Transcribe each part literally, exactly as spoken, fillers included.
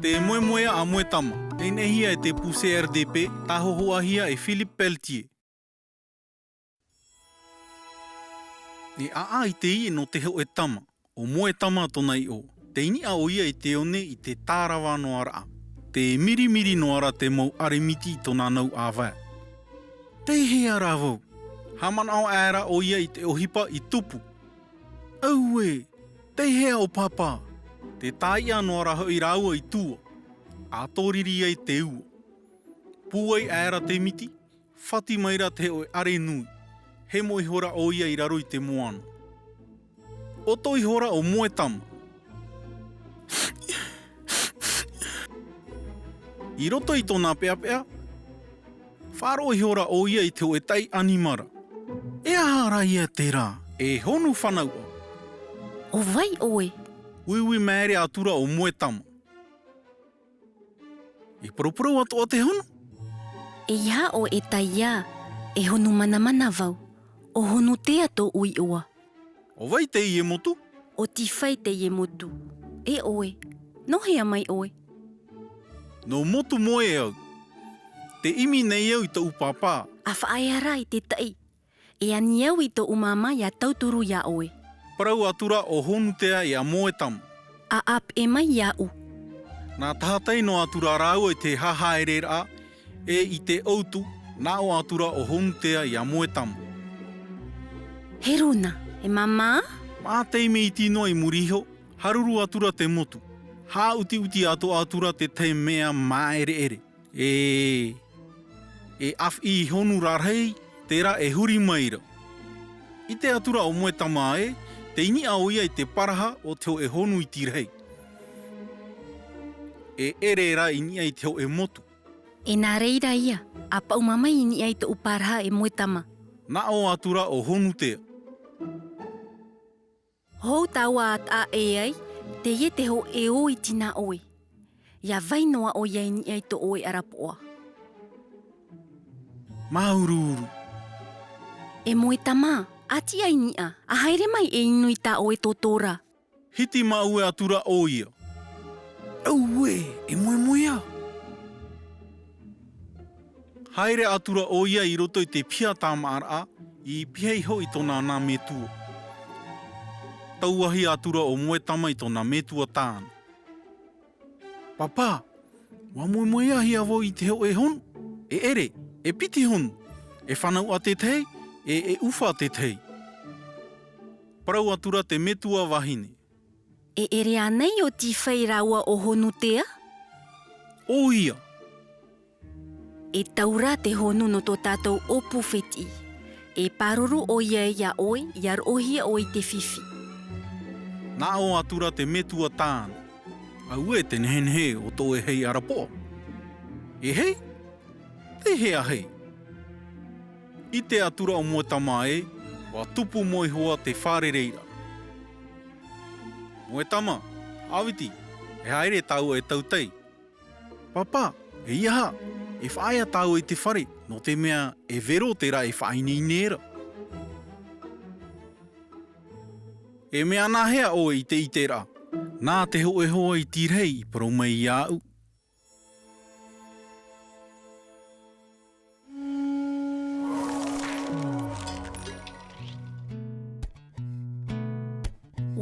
Te moemoeā a Moetama, neneʻihia e te pū C R D P, tāhōhoʻahia e Philippe Pelletier. E ʻāʻā i te ie nō te hōʻē tama, ʻo Moetama tōna iʻoa. Tei niʻa ʻoia i te one i te tārava noa raʻa. Tē mirimiri noa ra te mau ʻare miti i tōna nau ʻāvae. Tei hea rā vau? Haʻamanaʻo aʻera ʻoia i te ʻohipa i tupu. Auē, tei hea ʻo Pāpā? Tē tāiʻa noa ra hoʻi rāua i tua, ʻa tōriri ai te ua. Pūai aʻera te miti, fati mai ra te hōʻē ʻare nui. Hemo ihora ʻoia i raro i te moana. ʻOto ihora ʻo Moetama. I roto i tōna peʻapeʻa, faʻaroʻo ihora ʻoia i te hōʻē taʻi ʻanimara. E aha rā ia terā? E honu fanauʻa. ʻO vai ʻoe? Uiui maere atura ʻo Moetama. E poroporo atoʻa te honu? ʻEiaha ʻoe e taiā, e honu manamana vau. ʻO Honutea tōʻu iʻoa. ʻO vai teie motu? ʻO Tifai teie motu. E ʻoe, nō hea mai ʻoe? Nō Motumoe au. Tē ʻimi nei au i tōʻu pāpā. ʻA faʻaea rā i te taʻi. E ani au i tōʻu māmā ʻia tauturu iā ʻoe. Parau atura ʻo Honutea iā Moetama. ʻA ʻāpeʻe mai iāʻu. Nā tahatai noa atura rāua i te hahaereraʻa, e i te ʻautu, nā ʻō atura ʻo Honutea iā Moetama. Heru na, e māmā? Mā te ʻimi iti noa i muri iho, haruru atura te motu. Haʻutiʻuti atoʻa atura te tahi mea māʻereʻere. E, e ʻāfiʻi honu rarahi, terā e huri mai ra. ʻIte atura ʻo Moetama ē, tei niʻa ʻoia i te paraha o te hōʻē honu iti rahi. E ʻere rā i niʻa i te hōʻē motu. E nā reira ia, ʻa paʻuma mai i niʻa i tōʻu paraha e Moetama. Nā ʻō atura ʻo Honutea. Hou tāua ʻa taʻa ʻē ai, teie te hōʻē ō iti nā ʻoe. ʻIa vai noa ʻoia i niʻa i tō ʻoe ʻarapoʻa. Māuruuru. E Moetama, ʻa tiʻa i niʻa, ʻa haere mai e inu i tā ʻoe tōtōrā. Hiti māʻue atura ʻoia. Auē, e moemoeā. Haere atura ʻoia i roto i te piha tāmāʻaraʻa, i pihaʻi iho i tōna nā metua. Tauahi atura ʻo Moetama i tōna metua tāne. Pāpā, ʻua moemoeāhia vau i te hōʻē honu, e ʻere, e piti honu, e fanauʻa te tahi, e, e ʻufa te tahi. Parau atura te metua vahine. E ʻere ānei ʻo Tifai rāua ʻo Honutea? ʻOia. E taura te honu nō tō tātou ʻōpū fētiʻi. E pāruru ʻoia iā ʻoe, ʻia roʻohia ʻoe i te fifi. Nā ʻō atura te metua tāne. Auē te nehenehe o tō ʻoe hei ʻarapoʻa. E hei? Tei hea hei? ʻIte atura ʻo Moetama ē, ʻua tupu mau iho ā te fārereiraʻa. Moetama, ʻāviti, e haere tāua e tautai. Pāpā, ʻeiaha, e faʻaea tāua i te fare, nō te mea e vero terā e faʻaineine ra. E mea nāhea ʻoe i te ʻiteraʻa? Nā te hōʻē hoa iti rahi i parau mai iāʻu.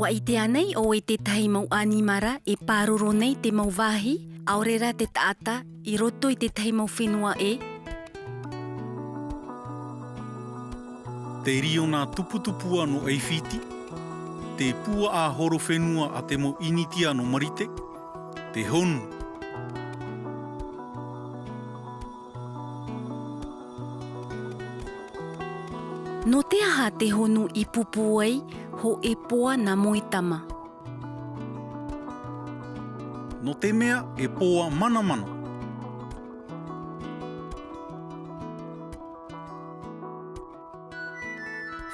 ʻUa ʻite ānei ʻoe i te tahi mau ʻanimara e pāruru nei te mau vāhi, ʻaore rā te taʻata, i roto i te tahi mau fenua ʻē? Te riona tuputupuʻa nō ʻAifiti, te puaʻa horofenua a te mau ʻInitia nō Marite, te honu. Nō te aha te honu i pūpū ai hōʻē poa nā Moetama? Nō te mea e poa manamana.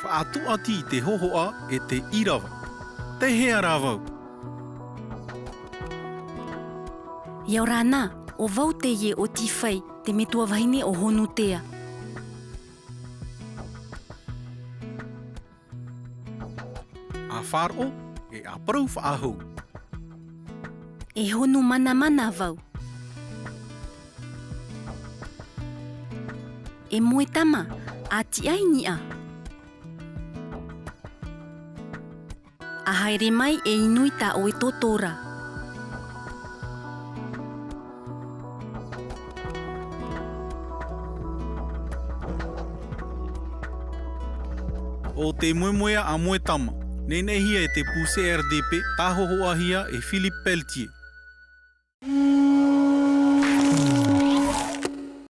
Faʻatuʻati i te hōhoʻa e te ʻīrava. Tei hea rā vau? ʻIa ora na, ʻo vau teie ʻo Tifai, te metua vahine o Honutea. ʻA faʻaroʻo, e ʻa parau faʻahou. E honu manamana vau. E moe tama, ʻa tiʻa i niʻa. ʻA haere mai e inu i tā ʻoe toto ra. ʻO te moemoeā a Moetama, neneʻihia e te pū C R D P, tāhōhoʻahia e Philippe Pelletier.